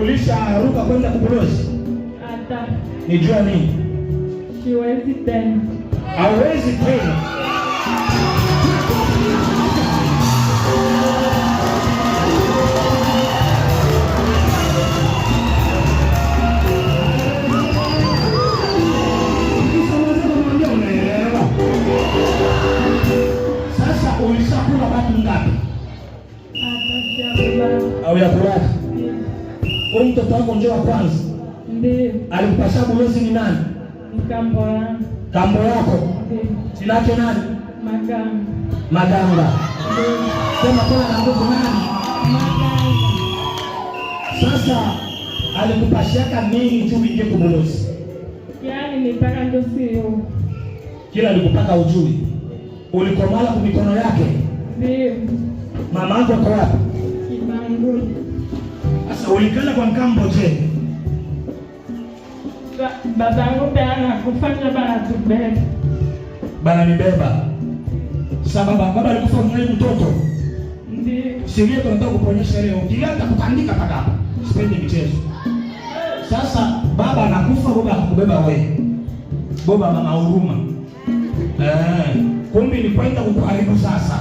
Ulisharuka kwenda kubulozi? Hata. Nijua nini? Siwezi tena. Hauwezi tena. Unaelewa? Sasa ulishakula watu ngapi? Hata sijakula. Au ya kulaka? Huyu mtoto wako ndio wa kwanza. Ndio. Alikupasha bulozi ni nani? Ni kambo yangu. Kambo yako. Ndio. Jina lake nani? Maganga. Maganga. Ndio. Sema tena na nguvu, nani? Maganga. Sasa alikupashaka nini tu uingie kubulozi? Yaani nipaka ndio sio. Kila alikupaka ujui. Ulikomala kwa mikono yake. Ndio. Mama yako ako wapi? Kibanguli. Sasa ulikala kwa nkambo je? Babangu pia anakufa ndio banatubeba. Bananibeba. Sasa baba alikufa mwenye mtoto. Ndio. Sheria tunataka kukuonyesha leo. Ukianza kutandika paka hapa. Sipendi michezo. Sasa baba anakufa, baba akakubeba wewe. Baba mama huruma. Kumbe ni kwenda kukuharibu sasa.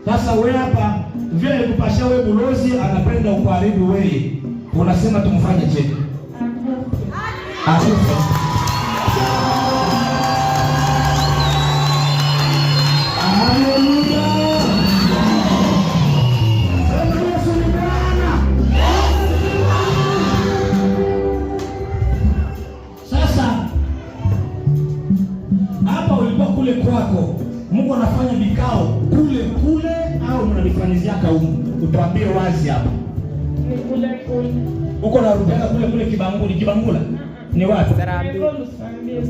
Sasa wewe hapa vile alikupashia wewe bulozi, anapenda ukuharibu wewe. Unasema tumfanye je? Akufe. Akufe. Haleluya. Sema Yesu ni Bwana. Sasa hapa ulikuwa kule kwako, Mungu anafanya vikao kule kule au mnanifanyiziaka humu? Utuambie wazi hapa. Ni kule kule. Uko narudiaga kule kule Kibanguli, Kibangula ni wapi? Niko Lusambila.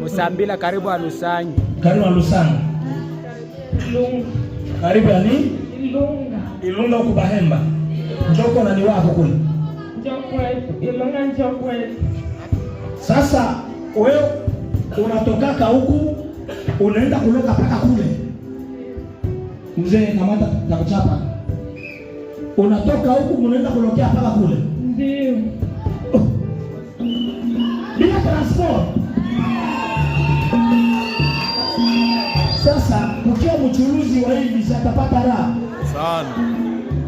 Musambila karibu ya Lusangi. Karibu na Lusanga. Ilunga. Karibu ya nini? Ilunga. Ilunga huko Bahemba. Njoko na ni wako kule. Njoo kwetu. Ilunga njoo kwetu. Sasa wewe unatokaka huku unaenda kuloka paka kule. Mzee kamata na kuchapa. Unatoka huku unaenda kulokea paka kule. Ndio. Oh. Bila transport. Sasa ukiwa mchuruzi wa hivi atapata raha sana.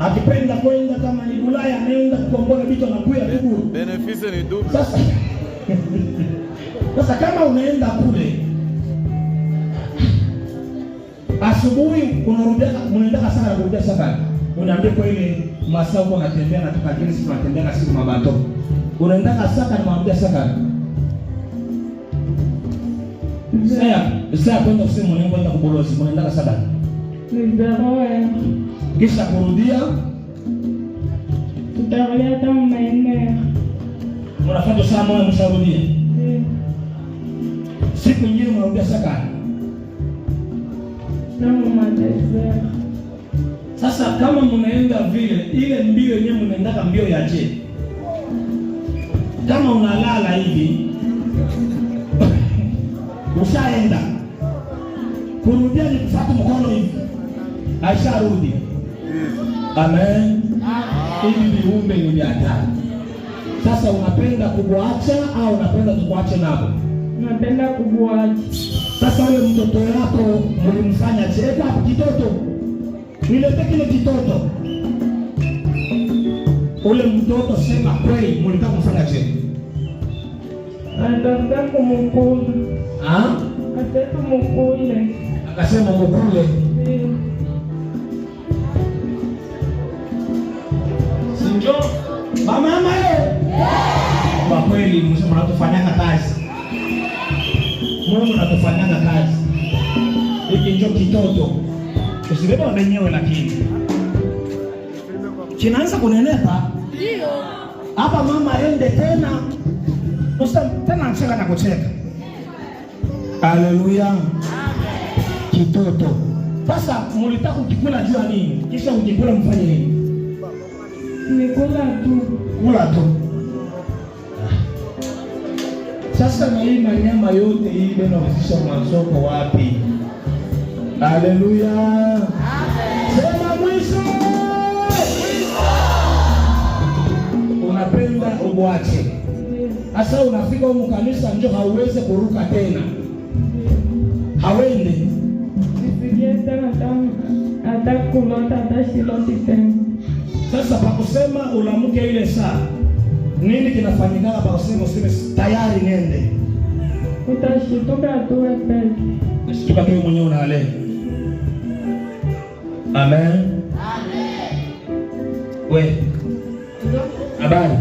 Akipenda kwenda kama ni Ulaya anaenda kukombola vitu anakuya tu. Bénéfice ni double. Sasa kama unaenda kule asubuhi unarudia, unaenda sana kurudia safari. Unaambia kwa ile masaa uko unatembea na tukakiri sisi tunatembea na siku mabato. Unaenda saka na mwambia saka. Sasa kwenda kusema unaenda kwenda kubolozi, unaenda saka. Ni 0h. Kisha kurudia Tutarudia hata maeneo. Mnafanya saa moja msharudia. Ndio. Siku nyingine mnarudia saka. Tangu madesert. Sasa kama mnaenda vile, ile mbio yenyewe mnaendaka mbio ya je? Kama unalala hivi ushaenda kurudia ni kufuata mkono hivi, aisharudi. Amen. Hivi viumbe ni vya hatari. Sasa unapenda kukuacha au unapenda tukuache nabo? Napenda kukuacha. Sasa wewe mtoto wako mlimfanya je? Hapo kitoto. Nilete kile kitoto. Ule mtoto sema kweli mlitaka kumfanya je? Anatafuta kumkula. Ah? Ataka mkule. Akasema mkule. Ndio. Sinjo? Mama mama yo. Kwa kweli mnatufanyanga kazi. Mungu anatufanyanga kazi. Hiki ndio kitoto. Usibebe wenyewe lakini. Kinaanza kunenepa. Ndio. Hapa mama ende tena. Usa tena anacheka na kucheka. Haleluya. Amen. Kitoto. Sasa mlitaka kukikula juu ya nini? Kisha ukikula mfanye nini? Ni kula tu. Kula tu. Sasa na hii manyama yote hii beno wazisha mwanzoko wapi? Haleluya. Amen. Sema mwisho. uache. Ndio. Sasa unafika humu kanisa njo hauweze kuruka tena, Ndio. hawende. Nisikie tena hata kulota hata shiloti tena. Sasa pakusema ulamuke ile saa, nini kinafanyikana pakusema useme tayari nende? Utashituka tu wewe peke. Nashtuka tu wewe mwenyewe unaale. Amen. We, habari?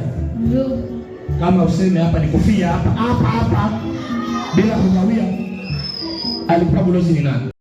Kama useme hapa ni kufia hapa hapa hapa bila kugawia, alikuwa bulozi ni nani?